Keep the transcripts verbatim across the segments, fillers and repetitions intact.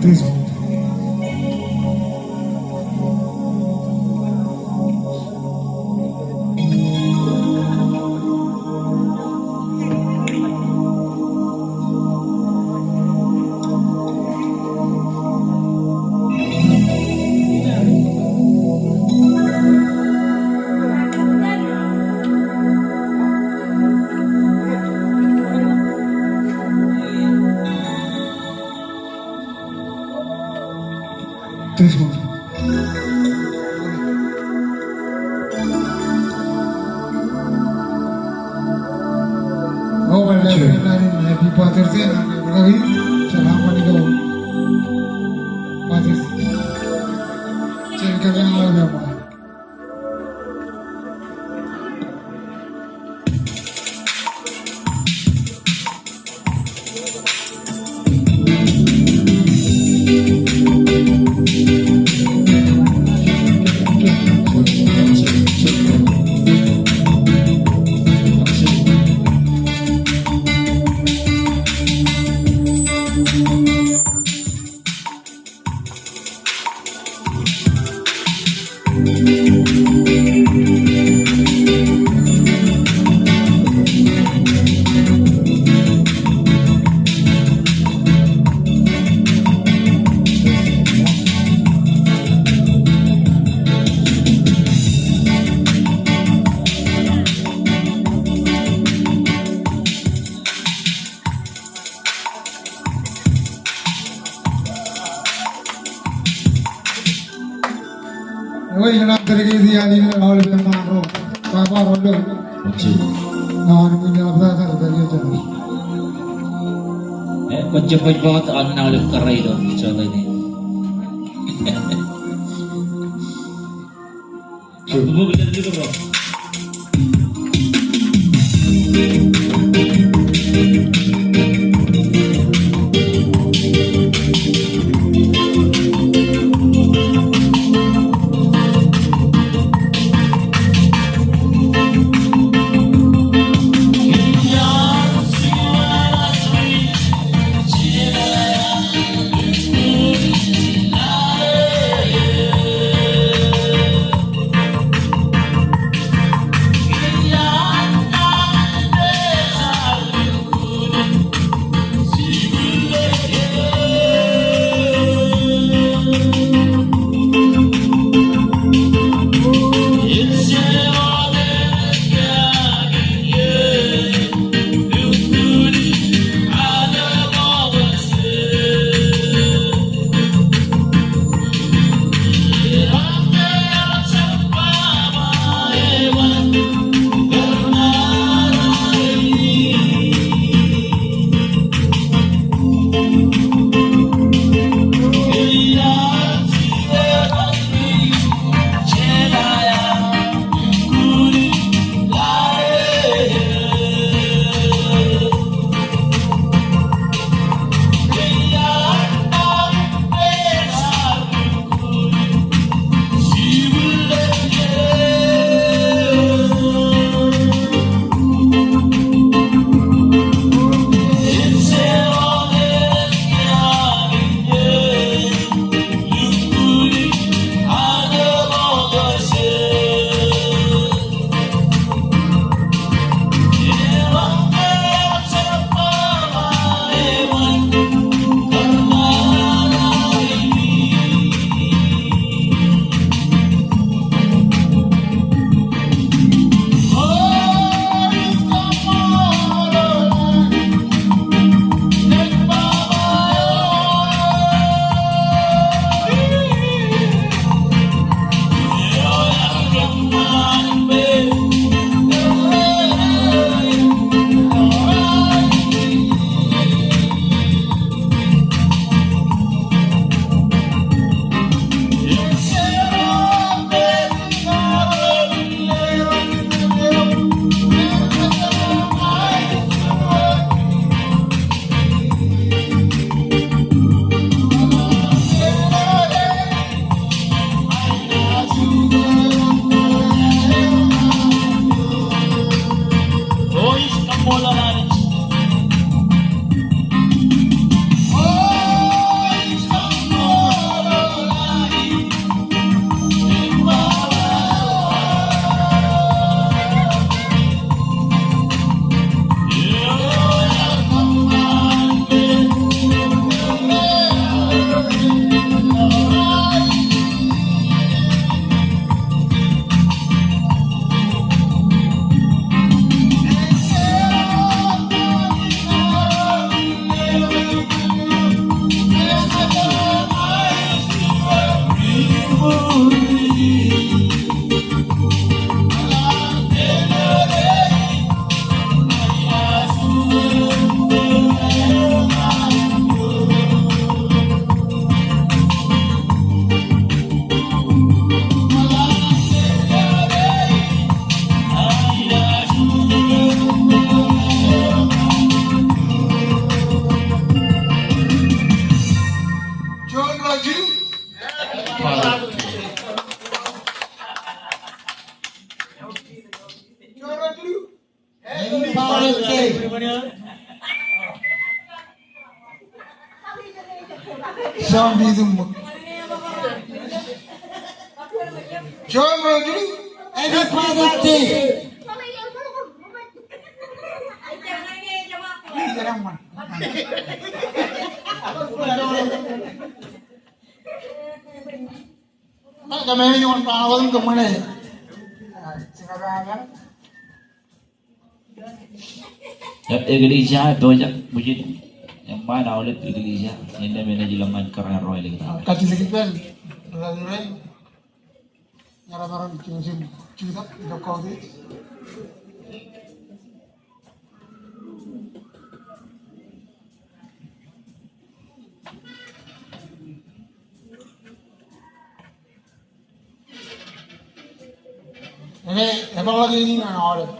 Please. This one. Oh, well, sure. Happy Father's Day, and happy Father's Day. Ej, kwōn jab baj bọt aolep kōrā ilo jota in. Sam bitum ṃōk. Juon ro juon. Happy Father's Day. Please, elañ ṃan. Ṃa, kōmān juon bar wōt im kōṃṃane. Ej eklejia eo ej bwijin. Eṃṃan aolep eklejia. Innām enaaj ilọk ñan kōrā ro āliktata. Kajjitōk ippān. Ña ij maroñ jutak, jutak, jutak kautiej. Ene, ebaḷọk in ñan aolep.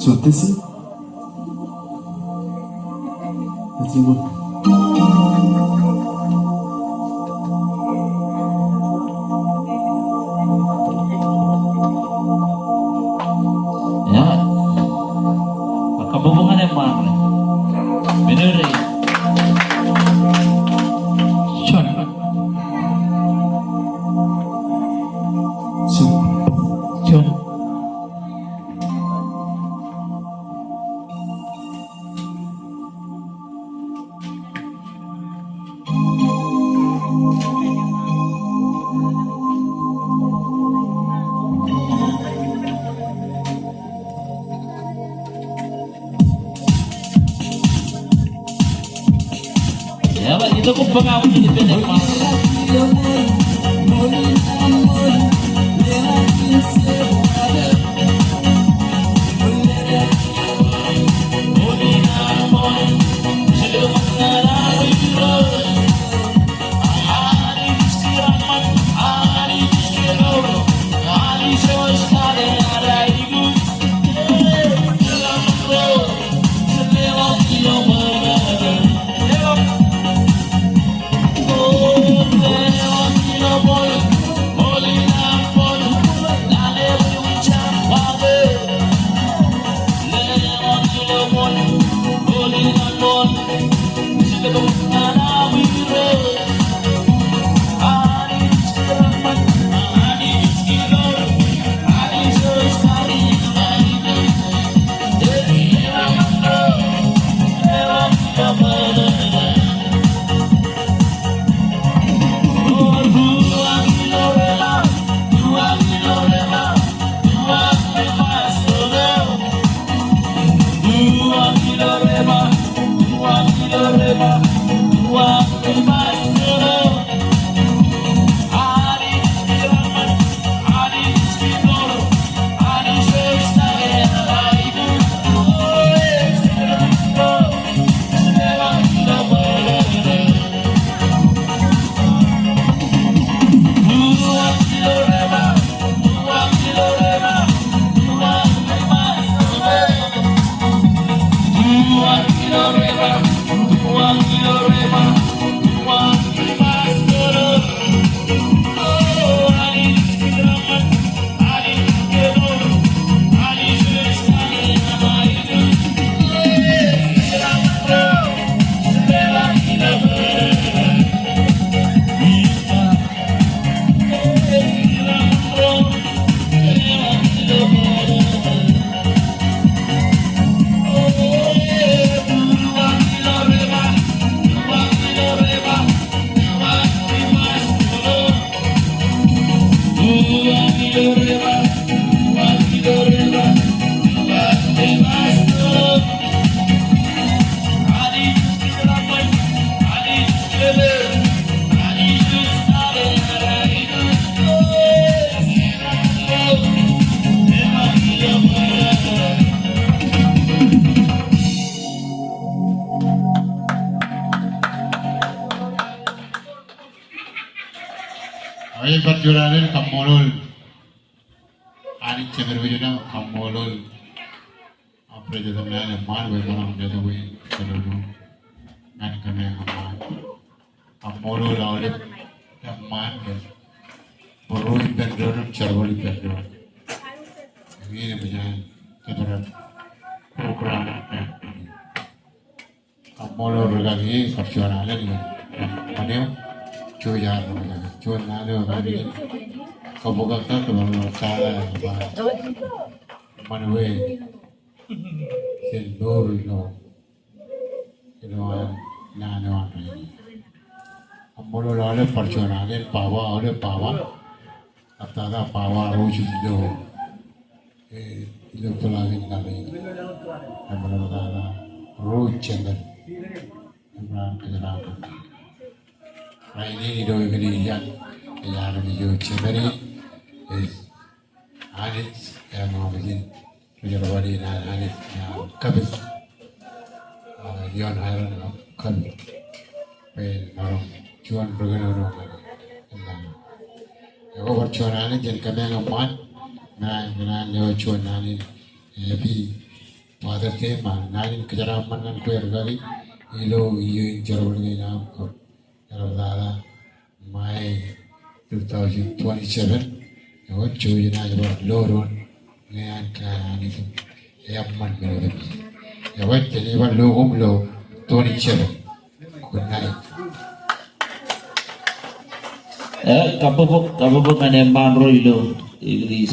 So this is, that's a good. Ia. Ak kabbokbok ñan eṃṃaan. Men eo rej. Juon. Juon. Juon. Bar juon alen kaṃṃoolol Anij Jemedwōj eo, kaṃṃoolol President eo eṃṃaan bwe emaroñ letok in kōnono ñan kōmeañ eṃṃaan. Kaṃṃoolol aolep eṃṃaan kōn būruō ippān doon im jerbal ippān doon. Eñin eṃōj an kōperan program. Kaṃṃoolol rūkaki bar juon alen ilo eṃṃan eo, jouj ar ḷōmṇak. Juon naan eo ej kōpukaktak, kōpukaktak, kōpukaktak, kōpukaktak. Eṃṃan bwe jen mour ilo, ilo an naan eo an rainin. Kaṃṃoolol aolep bar juon alen, baba, aolep baba. Bar tata baba ro ej ilo, eh, ilo tōl in kake. Im bar tata ro ej jemed. Im raar kōjeraaṃṃan. Rainin ilo eklejia ej armej eo jemed in, ej Anij eṃṃan eo ej ri jerbal in an Anij eo kapit. Ah, ioon aer eo kapit. Bwe en maroñ juon ri kōnono ñan eṃṃaan. Ekwe bar juon alen jān kōmeañ eṃṃaan, ñan, ñan eo juon naan in happy Father's Day, im naan in kōjeraaṃṃan ñan kwe rūkaki ilo iiō in jerbal kein aṃ kab eḷaptata May two thousand twenty-seven. Ekwe jouj im naaj bar lo doon ñe an kōṇaan Anij im eṃṃan men otemjej. Ekwe jen bar lo koṃ ilo twenty-seven. Good night. Eh, kabbokbok, kabbokbok ñan eṃṃaan ro ilo eklejia